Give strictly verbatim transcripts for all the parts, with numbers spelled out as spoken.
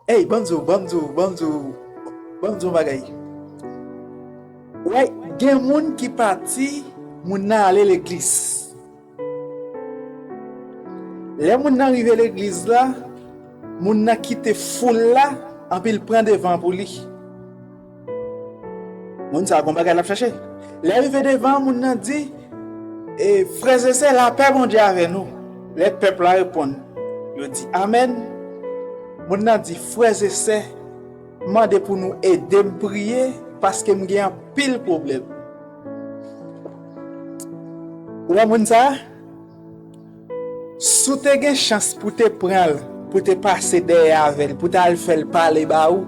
Ey, ban m di w, ban m di w, ban m di w, ban m di w yon bagay. Wè, gen moun ki pati, moun nan ale legliz. Lè moun nan rive legliz la, moun nan kite foul la, anpi l pran devan pou li. Moun sa a gon bagay l ap chache. Lè l rive devan, moun nan di, e, frè e sè, lapè Bondye avè nou. Lè pèp la reponn, yo di, amèn. Moun nan di, frè e sè, mande pou nou ede m priye, paske m gen anpil pwoblèm. Ou wè moun sa a? Si w te gen chans pou te pran l, pou te pase dèyè avè l, pou te al fè l pale ba ou,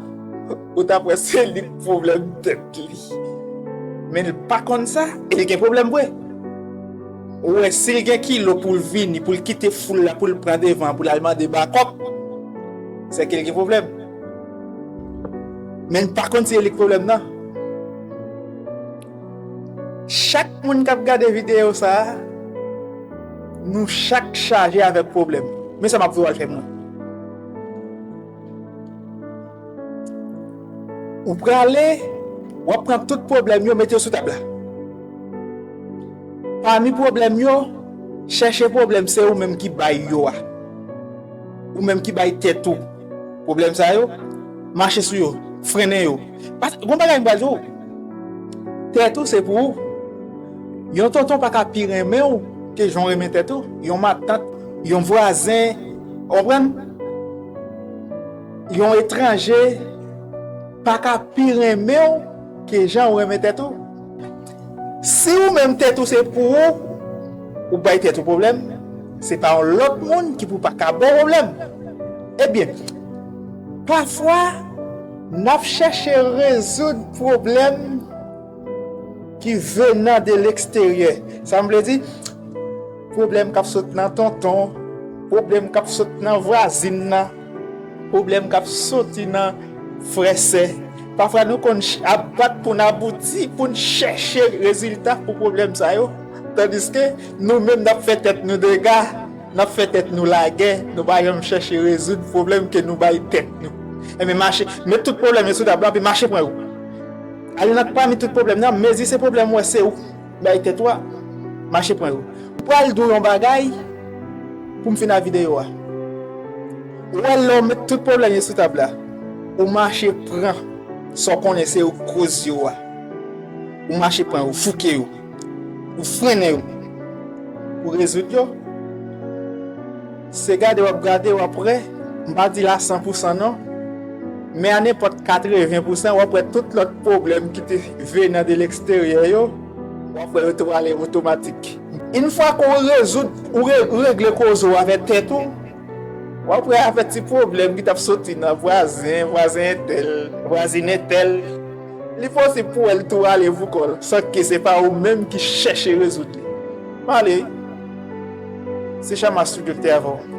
ou t ap wè se li k pwoblèm tèt li. Men l pa konn sa, e li gen pwoblèm vre. Ou wè, si l gen kilo pou l vini, pou l kite foul la, pou l pran devan, pou l al mande bakòp, se ke l gen pwoblèm. Men l pa konn si e li k pwoblèm nan. Chak moun k ap gade videyo sa a, nou chak chaje avèk pwoblèm. Men sa m ap voye w al fè moun. Ou prale, w ap pran tout pwoblèm yo, mete yo sou tab la. Pami pwoblèm yo, chèche pwoblèm se ou menm ki bay yo a. Ou menm ki bay tèt ou pwoblèm sa yo, mache sou yo, frennen yo. Pas-, gon bagay m pral di w. Tèt ou se pou ou. Yon tonton pa ka pi renmen w ke jan w renmen tèt ou. Yon matant, yon vwazen, w konprann? Yon etranje pa ka pi renmen w ke jan w renmen tèt ou. Si ou menm tèt ou se pou ou, ou bay tèt ou pwoblèm, se pa yon lòt moun ki pou pa ka ba w pwoblèm. Ebyen, pafwa, n ap chèche rezoud pwoblèm ki venan de leksteryè. Sa m vle di, pwoblèm k ap sot nan tonton, pwoblèm k ap sot nan vwazin nan, pwoblèm k ap soti nan frè sè. Pafwa nou konn ch-, ap bat pou n abouti, pou n chèche rezilta pou pwoblèm sa yo. Tandiske nou menm n ap fè tèt nou dega, n ap fè tèt nou lagè, nou pa janm chèche rezoud pwoblèm ke nou bay tèt nou. Ebyen mache, met tout pwoblèm yo sou tab la, epi mache pran yo. Ale nan pami tout pwoblèm nan, mezi se pwoblèm ou wè se ou bay tèt ou a, mache pran yo. M pral di w yon bagay pou m fin ak videyo a. Ou wè lè w met tout pwoblèm yo sou tab la, ou mache pran sa w konnen se ou k koz yo a. Ou mache pran yo, fouke yo. Ou frennen yo. Ou rezoud yo. Se gade w ap gade, w ap wè, m pa di l a san pou san non, men a nenpòt katreven pou san, w ap wè tout lòt pwoblèm ki te venan de leksteryè yo, w ap wè yo tou ale otomatik. Yon fwa ke w rezoud, ou re-, ou regle koze w avèk tèt ou, w ap wè avèk ti pwoblèm ki t ap soti nan vwazen, vwazen entèl, vwazin entèl, li posib pou w wè l tou ale pou kò l, san ke se pa ou menm ki chèche rezoud li. M ale wi. Se Chama Studio ki te avè w.